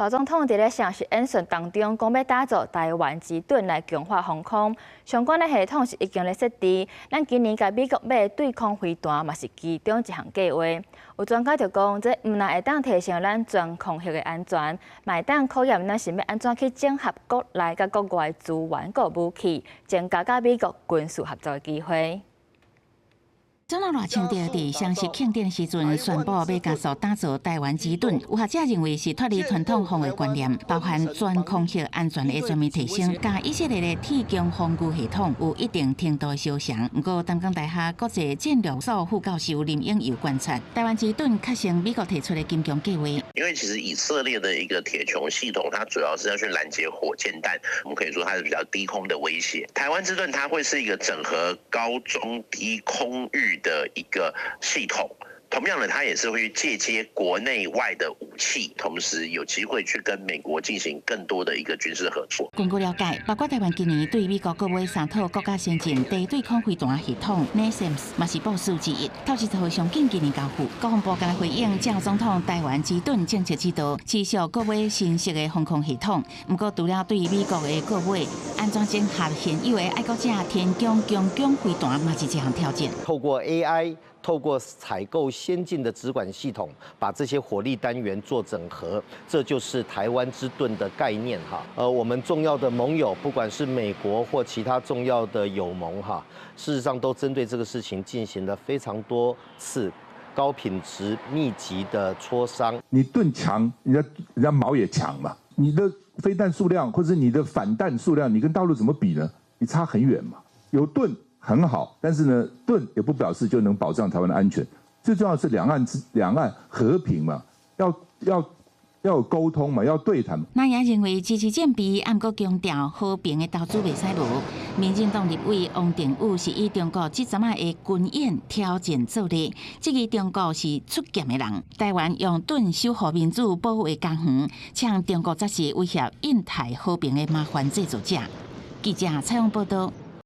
賴總統佇咧雙十演說當中講欲打造台灣之盾來強化防空相關的系統是已經咧設置。咱今年共美國買的對空飛彈嘛是其中一項計劃。有專家就講，這毋但會當提升咱全空域的安全，嘛會當考驗咱是欲按怎去整合國內佮國外資源佮武器，增加佮美國軍事合作的機會。總統賴清德佇雙十慶典時陣宣布欲加速打造台灣之盾，有學者認為是脫離傳統防衛觀念，包含全空域安全的全面提升，佮以色列的鐵穹防禦系統有一定程度的相像。毋過，淡江大學國際戰略所副教授林永佑觀察，台灣之盾較像美國提出的金穹計劃。因為其實以色列的一個鐵穹系統，它主要是要去攔截火箭彈，我們可以說它是比較低空的威脅。台灣之盾它會是一個整合高中低空域的一個系統，同樣的，它也是會去介接國內外的武器，同時有機會去跟美國進行更多的一個軍事合作。根據了解，包括台灣今年對美國購買三套國家先進地對空飛彈系統 NASAMS 嘛是部署之一。頭一套上緊今年交付，國防部敢回應趙總統台灣之盾政策指導，持續購買新式的防空系統。毋過，除了對美國的購買，按怎整合現有的愛國者天弓強攻飛彈嘛是一項挑戰。透過 AI，透過採購先進的指管系統，把這些火力單元做整合，這就是台灣之盾的概念哈。我們重要的盟友，不管是美國或其他重要的友盟哈，事實上都針對這個事情進行了非常多次高品質密集的磋商。你盾強，人家矛也強嘛。你的飛彈數量或者你的反彈數量，你跟大陸怎麼比呢？你差很遠嘛。有盾很好，但是呢，盾也不表示就能保障台灣的安全。最重要是兩岸和平嘛，要有溝通嘛，要對談。那也認為支持戰備，毋過強調和平的投資袂使無。民進黨立委王定宇是以中國這陣仔的軍演挑戰做例，質疑中國是出劍的人。台灣用盾守護民主、保衛家園，嗆中國才是威脅印太和平的麻煩製造者。記者採訪報道。